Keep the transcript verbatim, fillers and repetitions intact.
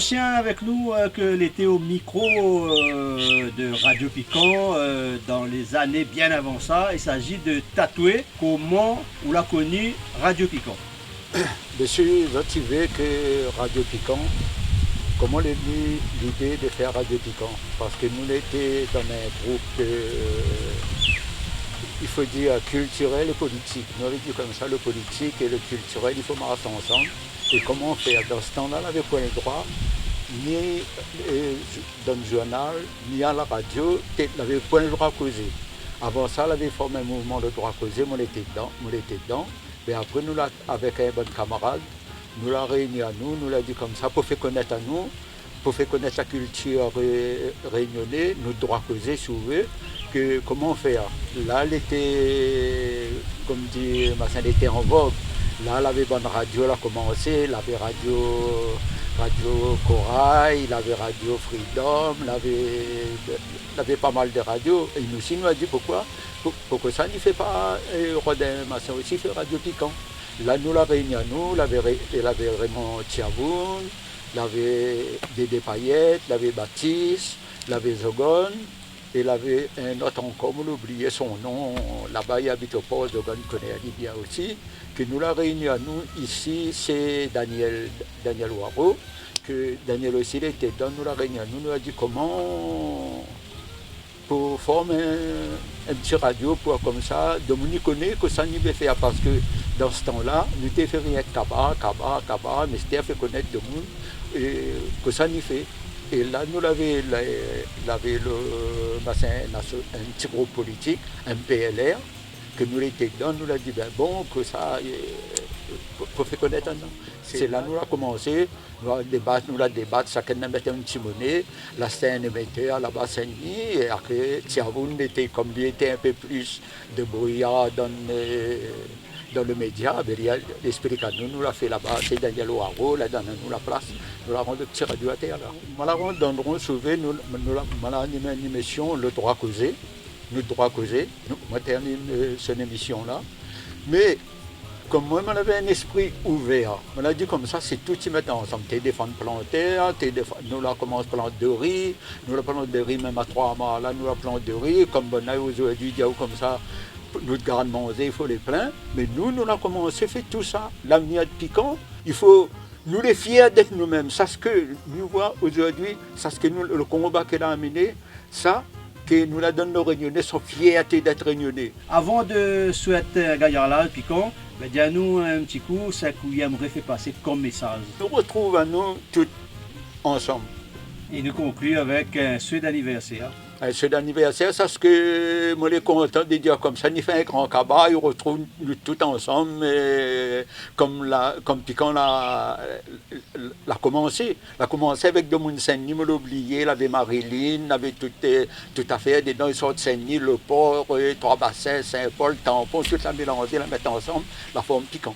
Tien avèk nou, euh, ke lété o mikro, euh, de Radio Pikan, euh, dan lé zané bien avan sa. Il s'agit de Tatoué. Koman ou la koni Radio Pikan ? Bien sir, zot i vé ke Radio Pikan, koman lé vni lidé de fèr Radio Pikan ? Parske nou lété dan in group, euh, i fo dir, kiltirèl é politik. Nou lavé di konmsa, le politik é le kiltirèl, i fo marsh ansanm. É koman fèr ? Dan se tan-la, lavé poin le droi, ni, euh, dan le journal, ni a la radio, té, lavé poin le droi kozé. Avan sa, lavé formé in mouvman le droi kozé, moin lété dedan, moin lété dedan. Mé apré, nou la, avèk in bann kamarad, nou la réini anou, nou la di konmsa, pou fé konèt anou, pou fé konèt la kiltir ré-, rényoné, nout droi kozé, si ou vé, ke koman fèr. La, lété, kom di, machin, lété an vog. La, lavé bann radio la komansé, lavé radio, Radio Koray, lavé Radio Freedom, lavé, lavé pa mal de radio. É nou osi, nou la di, poukoi, pou-, poukoi sa, ni fé pa, euh, Rodin, machin, osi fé Radio Pikan. La, nou la réini anou, lavé Ré-, lavé Raymond Tiavoun, lavé Dédé Payet, lavé Batis, lavé Zogone, é lavé in ot ankor, moin la oublié son non, laba, i abit o Por, Zogone i koné ali bien osi, ke nou la réini anou isi, sé Daniel, Daniel Waro, ke Daniel osi, lété dedan, nou la réini anou, nou la di koman pou form in, in ti radio, pou konmsa, domoun i koné kosa ni vé fèr, parske dan se tan-la, nou té fé rienk kabar, kabar, kabar, mé sété fé konèt domoun, é kosa ni fé. É la, nou lavé, la, lavé le, machin, in aso-, in ti group politik, M P L R, ke nou lété dedan, nou la di, bin, bon, kosa, euh, pou, pou fé konèt anou. Sé la nou la komansé, nou la débat, nou la débat, shakinn la mèt in ti moné, la ashté in émetèr laba Sin-Dni, é apré, Tiavoun lété, kom li lété in pé plis débrouyar dan, euh, dan le média, bin, li la, li la ésplik anou, nou la fé laba, sé Daniel Waro la donn anou la plas, nou la rann le ti radio atèr la. Moin la rann dan Dron Sové, nou, nou la, moin la anim in émisyon, Le Droi Kozé, Nout Droi Kozé, nou, moin té anim, euh, son émisyon-la. Mé, kom moin, moin lavé in léspri ouvèr. Moin la di konmsa, sé tout i mèt ansanm. Té défann plantèr, té défann, nou la komans plant dori, nou la plant dori, mèm a Troi Mar la, nou la plant dori, kom banna ozordi i di aou konmsa, nout garn-manzé, i fo lé plin. Mé nou, nou la komansé fé tousa. Lavnir de Pikan, i fo, nou lé fièr d'èt nou-mèm. Sa sak nou voi ozordi, sa sak nou, le konba ke la amené, sa, ke nou la donn nout Rényoné son fièrté d'èt Rényoné. Avan de souèt, euh, gayar-la, Pikan, bin, di anou in ti kou sak ou émré fé pasé kom mésaz. Nou rotrouv anou tout ansanm. É nou konkli avèk in soué d'anivèrsèr. In soué d'anivèrsèr, sa sak moin lé kontan de dir konmsa, ni fé in gran kabar, i rotrouv nou tout ansanm, euh, kom la, kom Pikan la, la komansé. La komansé avèk domoun Sin-Dni, moin la oublié, lavé Marilyn, lavé tout, euh, tout afèr dedan, i sort Sin-Dni, Le Port, euh, Troi Basin, Sin-Pol, Tanpon, tout la mélanzé, la mèt ansanm, la form Pikan.